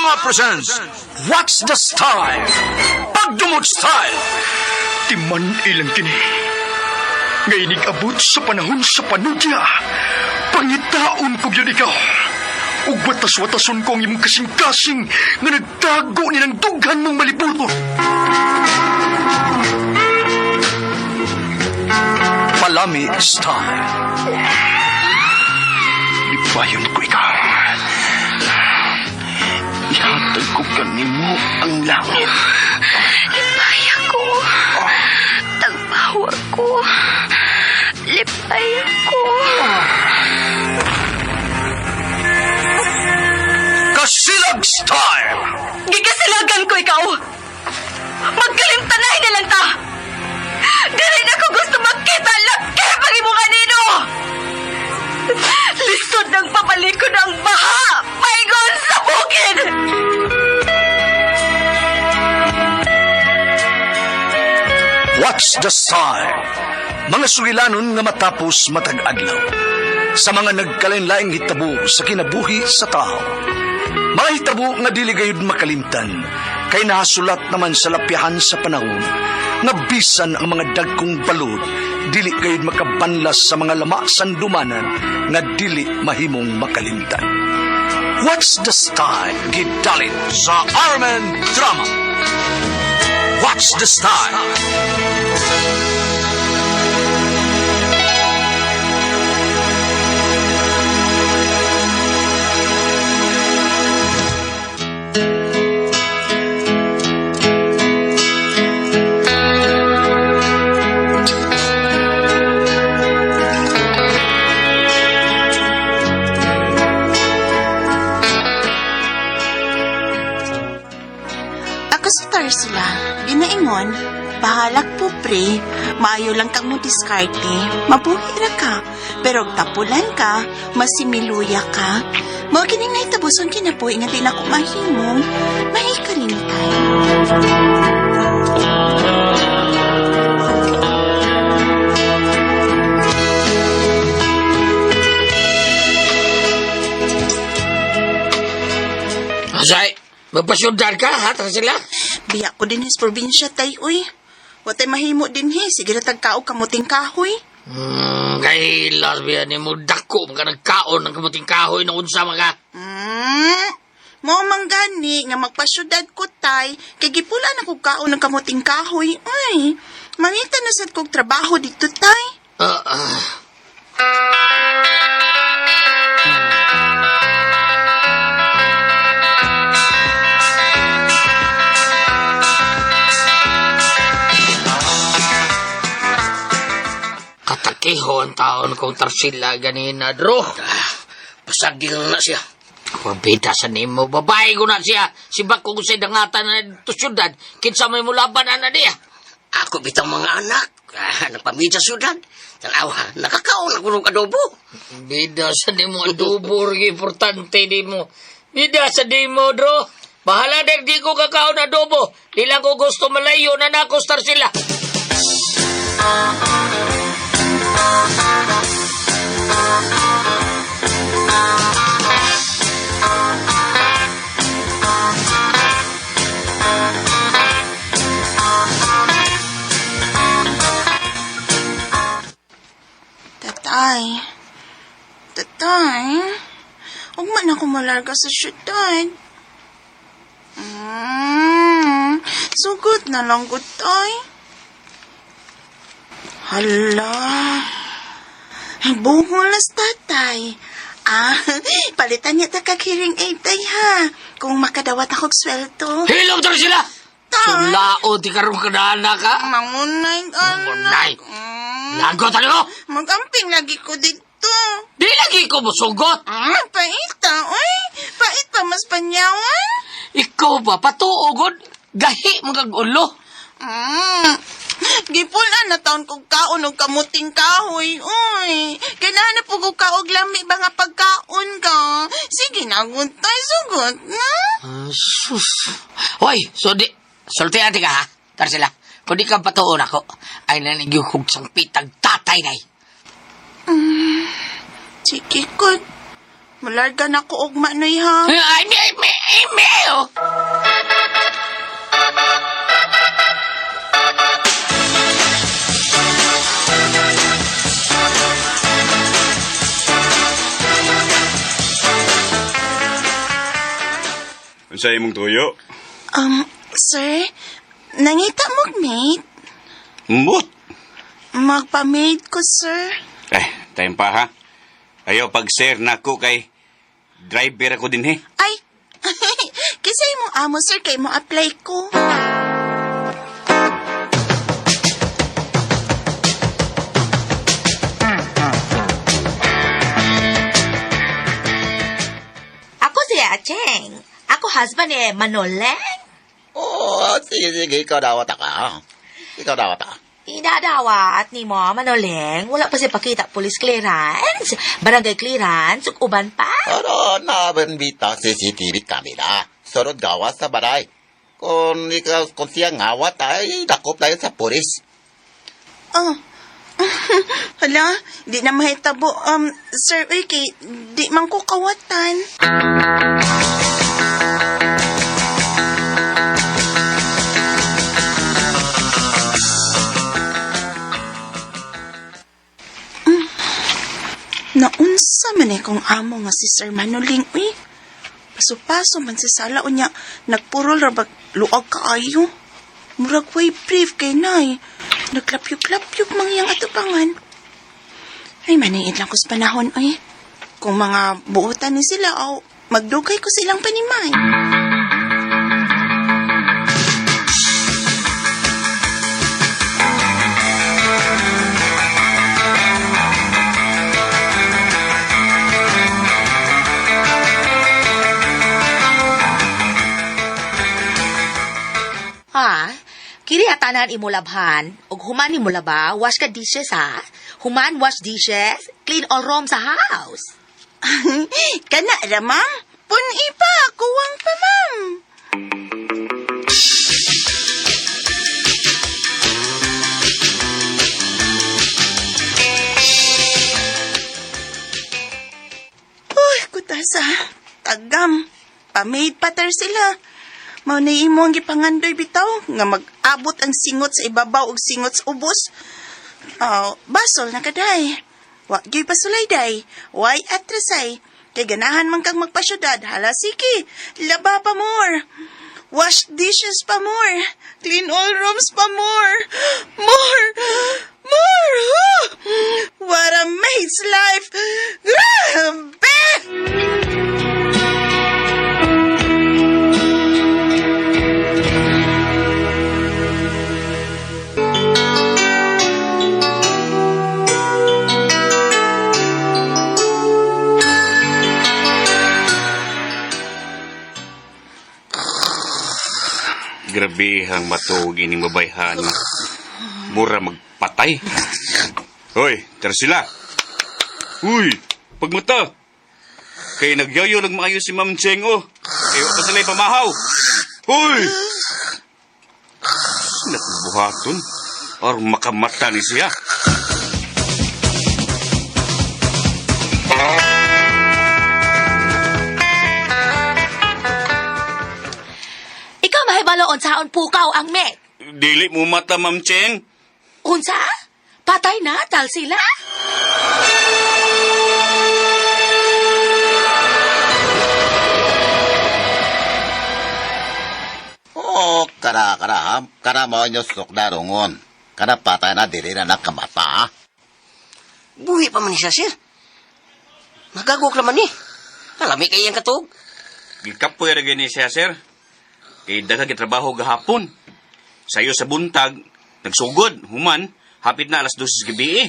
Drama presents What's the Style? Pagdumot Style! Timan ilang kini. Nga inig-abot sa panahon sa panudya. Pangitaon ko yun ikaw. Ug watas-watason ko ang imong kasing-kasing nga nagtago nilang dughan mong malibuto. Palami Style. Lipayon ko ikaw. Ihatag ko kanimo ang langit. Lipay ako. Tagbawa ko. Lipay ako. Kasilag Style! Gigasilagan ko ikaw. Magkalimtanay na lang ta. Dili na ko gusto magkita laki pag imo kanino. Lisod ng pabalikon ang baha. Paingon sa bukid. What's the Style? Mga sugilanon nga matapos matag adlaw. Sa mga nagkalain-laing hitabo sa kinabuhi sa tao. Mga hitabo nga dili gayud makalimtan kay nahasulat naman sa lapyahan sa panahon nga bisan ang mga dagkong balod dili gayud makabanlas sa mga lama sandumanan nga dili mahimong makalimtan. What's the Style? Gidalit sa Armen Drama. What's the Style? Ako si Tarsila, ginaingon, bahalak po pre, maayo lang kang mo diskarte, mabuhi ra ka, pero og tapulan ka, masimiluya ka, mao kining nahitabuson kinabuhi nga di na ko mahimong, mahikalimtan. Asay, magpasyudad ka, ha, sila? Biya ko din his probinsya tay uy. Watay mahimo din he, sige ra tagkaog kamuting kahoy. Kay las biya ni mo dako, mga nagkaon ng kamuting kahoy na unsa mga. Mao man gani nga magpasyudad ko tay, kay gipula na kog kaon ng kamuting kahoy. Ay, mangita na sad kog trabaho dito tay. Ah, ah. Katakiho ang taon kong tarsila ganina, Dro. Pasagil na siya. Pabida sa nimo, babae ko na siya. Si Bakong sa dangatan na dito syudad, kinsa may mulaban na niya. Ako bitang mga anak. Ah, nagpamilya sa syudad. Tanawa, nakakaon ako ng adobo. Bida sa nimo adobo rin importante nimo. Bida sa nimo, Dro. Bahala na di ko kakaon adobo. Di lang ko gusto malayo na nako star sila. Tatay. Tatay. Huwag man ako malarga sa syudad. Sugot na lang ko, tay. Hala. Buhulas, tatay. Ah, palitan niya ta kag hearing aid, tay, ha? Kung makadawat akong sweldo. Hilom tar sila! Tay! Sulao, di karon ka na anak, ha? Mangunay, anak. Mangunay. Lagot ano? Magamping lagi ko dito. Di lagi ko musugot. Ah, pait ah. Uy, pait pa mas panyawan. Ikaw ba, patuogod? Gahi mga ulo. Gipulan na taon kog kaon og kamuting kahoy. Uy, ganahan na po ko kaog lami ba nga pagkaon ka. Sige na, guntay, sugot na. Ah, sus. Hoy, so di, sulti ate ka ha? Tar sila. Kung di ka patuon ako, ay nanigyo kong sangpitag tatay day. Sige, good. Malarga na ko og manoy ha. Ay, me, me, me, oh. Unsa imong tuyo? Sir, nangita mo maid? Mbot. Magpa-maid ko, sir. Eh, time pa ha. Ayaw pag sir nako kay driver ako din he. Ay, kasi imong amo, sir, kay mo apply ko. Ako si Acheng. Ako husband eh, Manoleng. Oo, sige, sige, ikaw dawat ka. Ikaw dawat ka. Inadawat ni mo, Manoleng. Wala pa siya pakita police clearance, barangay clearance, ug uban pa. Pero nabambita CCTV camera. Sunod gawas sa baray. Kung ikaw, kung siya ngawat ay dakop tayo sa pulis. Oh. Hala, di na mahitabo. Sir, uy, kay, di man ko kawatan. Naunsa man eh kung amo nga si Sir Manoling, uy. Paso-paso man si sala unya, nagpurol ra bag luag kaayo. Murag way brief kay nay. Nagklapyog-klapyog mang iyang atubangan. Ay, maniid lang ko sa panahon, uy. Kung mga buotan ni sila, o magdugay ko silang panimay. Ha? Kiri atanan imo labhan, ug human imo laba, wash ka dishes ha. Human wash dishes, clean all rooms sa house. Kana ra, ma'am. Puni pa, kuwang pa, ma'am. Uy, kutasa. Tagam. Pamade patar sila. Mao na imo ang gipangandoy bitaw nga mag-abot ang singot sa ibabaw ug singot sa ubos. Oh, basol na kaday. Wa gyud pasulay day. Way atrasay. Kay ganahan man kang magpasyudad, hala sige. Laba pa more. Wash dishes pa more. Clean all rooms pa more. More. More. Oh, what a maid's life. Grabe! Grabe ang matuog ining babayhan. Mura magpatay. Hoy, tara sila. Uy, pagmata. Kay nagyayo nagmaayo si Ma'am Cheng oh. Kay wa pa sila pamahaw. Hoy! Nakubuhaton. Or makamata ni siya. Ikaw mahibalo unsaon pukaw ang met. Dili mo mata, Ma'am Cheng. Unsa? Patay na tal sila? Oo, kara, kara, ha? Kara mo nyo sok na rungon. Kara patay na diri na nakamata, ha? Buhi pa man ni siya, sir. Nagagok naman ni. Kalami kay iyang katog. Gikapoy ra gani siya, sir. Kay daghang gitrabaho gahapon. Sayo sa buntag, nagsugod, human, hapit na alas 12 sa gabi eh.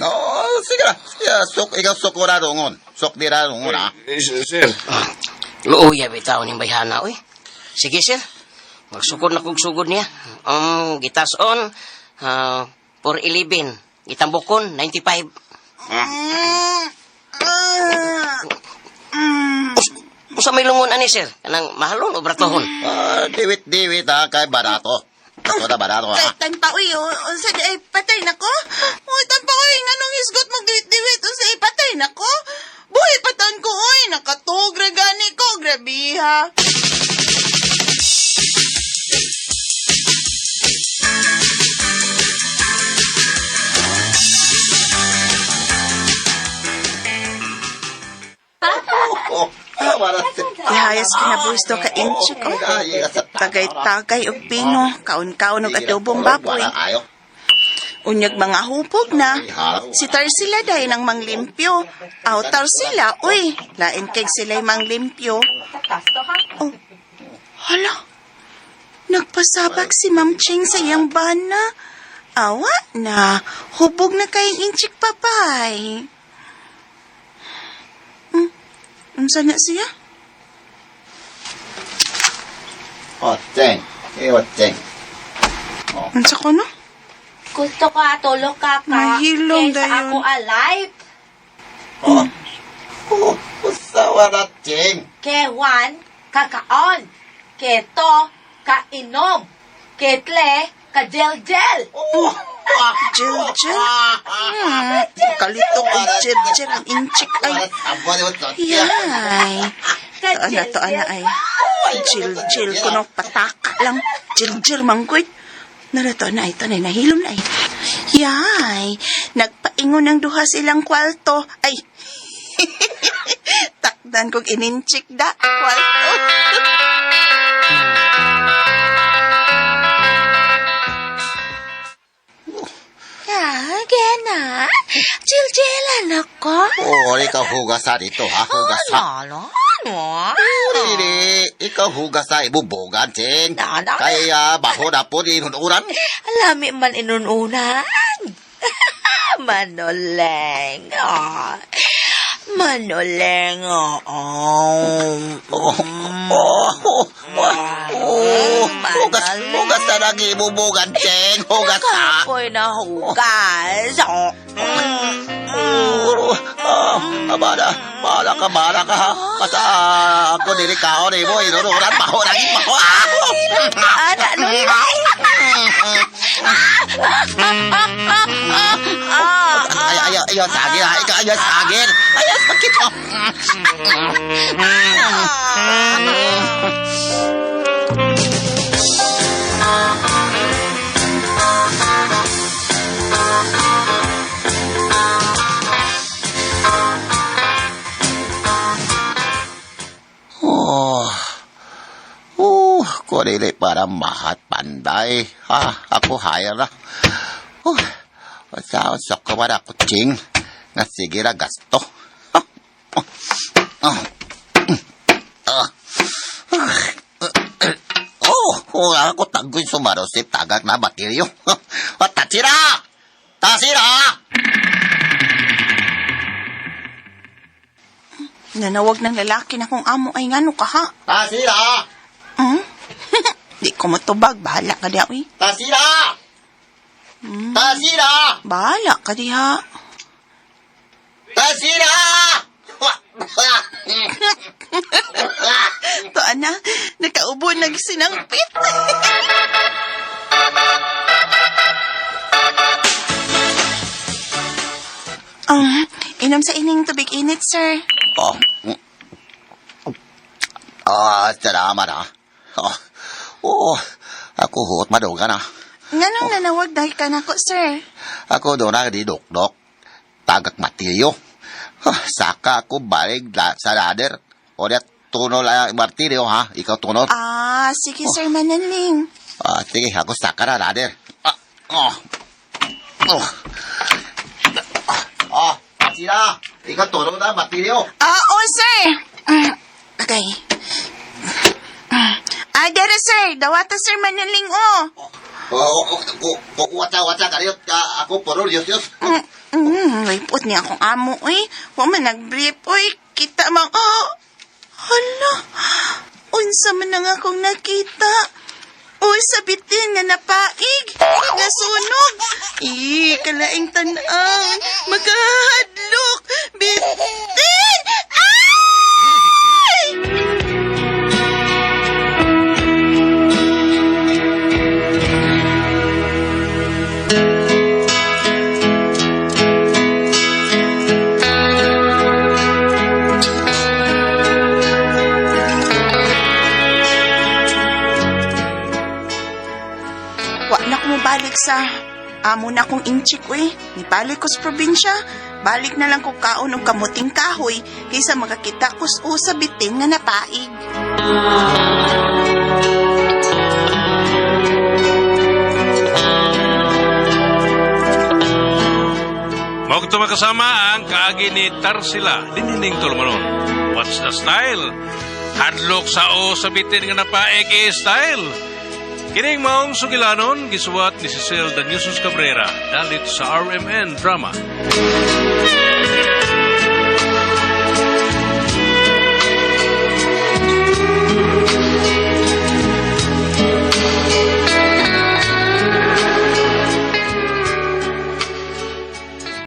Oo, sige na. Sige, sok, ikaw sok ko na rungon. Sok di na rungon, ha? Eh, sir. Luoya bitaw ning bayhana oy. Sige sir. Magsugod na kog sugod niya. Gitas-on 411, gitambokon 95. Mm. Ah. Mm. Usa may lungon ani sir? Kanang mahalon o bratohon? Ah, diwit, diwit, ha? Kay barato. Ito na barato, ha? Kay tan pa uy, oh, unsa di ay patay nako? Uy, tan pa uy, nganong hisgot mo diwit-diwit unsa ay patay nako? Buhi patan ko uy, nakatug ra gani ko, grabe ha. Oh, Ihayas kinabuhis to ka inchik, oh. Tagay-tagay og pino, kaon-kaon og adobong baboy. Unyag mga hupog na. Si Tarsila dahil ang manglimpyo. Aw, Tarsila, uy, lain kay sila'y manglimpyo. Oh, hala. Nagpasabak si Ma'am Ching sa iyang bana. Awa na, hubog na kayong inchik papay. Unsa na siya? Oh, Cheng. Eh, oh, Cheng. Unsa ko no? Gusto ko atulog ka ka. Mahilom Kaysa dayon. ako alive. Oh, oh, usawa na, Cheng. Ke one, kakaon. Ke to, kainom. Ke tle, kajel-jel. Oh, Jel-jel? Kalito og jel-jel ang inchik ay. Yay. Tuan na, tuan na ay. Jil-jil ko no, pataka lang. Jil-jil manggoy. Narato na ito na, nahilom na ay. Yay! Nagpaingon ng duha silang kwalto. Ay! Takdan kong ininchik da, kwalto. Ah, gena. Jil-jilan ako. Oh, ikaw hugasa dito, ha? Hugasa. Ano? Ano? Dili, ikaw hugasa ibubogan, Cheng. Nana. Kaya baho na po inunuran. Alami man inununan. Manoleng. Ah. Manoleng. Oh. Oh, oh, oh, oh, hugas, hugas na lang ibubogan, Cheng. Hugas na. Kapoy na hugas. Oh. Oh, ah, bahala, bahala ka, bahala ka, ha? Basta ako dili kaon eh mo, inunuran, baho na baho. Ah! Ana, ano Ay, ay, ay, sagin, ha? Ikaw, ay, sagin. Ay, sakit, oh. Oh. Kurili para mahat panday. Ha, ako haya na. Sa sa ko wala kutsing. Nga sige ra gasto. Ah, ah, ah. Oh, oh, ako taggoy sumarosip tagak na bateryo. Ah, Tatsira! Tatsira! Nanawag ng lalaki na kung amo ay ngano ka ha? Tatsira! Hmm? Di ko matubag. Bahala ka diha, uy. Tatsira! Tatsira! Bahala ka diha. Tatsira! Tuan na, nakaubo nagsinangpit. Inom sa ining tubig init, sir. Oh. Ah, salamat ah. Oh, oh, ako huot madugan ah. Nganong nanawag dahil ka nako, sir? Ako doon na di dokdok. Tagak matilyo. Ah, saka ako balik la, sa ladder. O diya, tunol la martilyo ha. Ikaw tunol. Ah, sige, Sir Manaling. Ah, sige, ako saka na ladder. Ah, oh. Oh. Ah, sila. Ikaw tunol na martilyo. Ah, oh, sir. Okay. Ah, dere, sir. Dawata, Sir Manaling, oh. Oh, oh, oh, oh, wacha, wacha, kariyo. Ah, ako puro, Diyos, Diyos. Lipot niya akong amo, uy. Wa man nag-brief, uy. Kita man, oh. Hala. Unsa man ang akong nakita. Uy, sa bitin nga napaig. Nasunog. Ih, kalaing tan-ang. Magahadlok. Bitin! Ay! Wa na ko mobalik sa Amo na kong inchik uy. Nibalik ko sa probinsya. Balik na lang ko kaon og kamuting kahoy kaysa makakita ko sa usa bitin nga napaig. Mao kato makasama ang kaagi ni Tarsila, dinining tulumanon. What's the style? Hadlok sa o sa bitin nga napaeg e style. Kining maong sugilanon, gisuwat ni Cecil Daniusos Cabrera, dalit sa RMN Drama.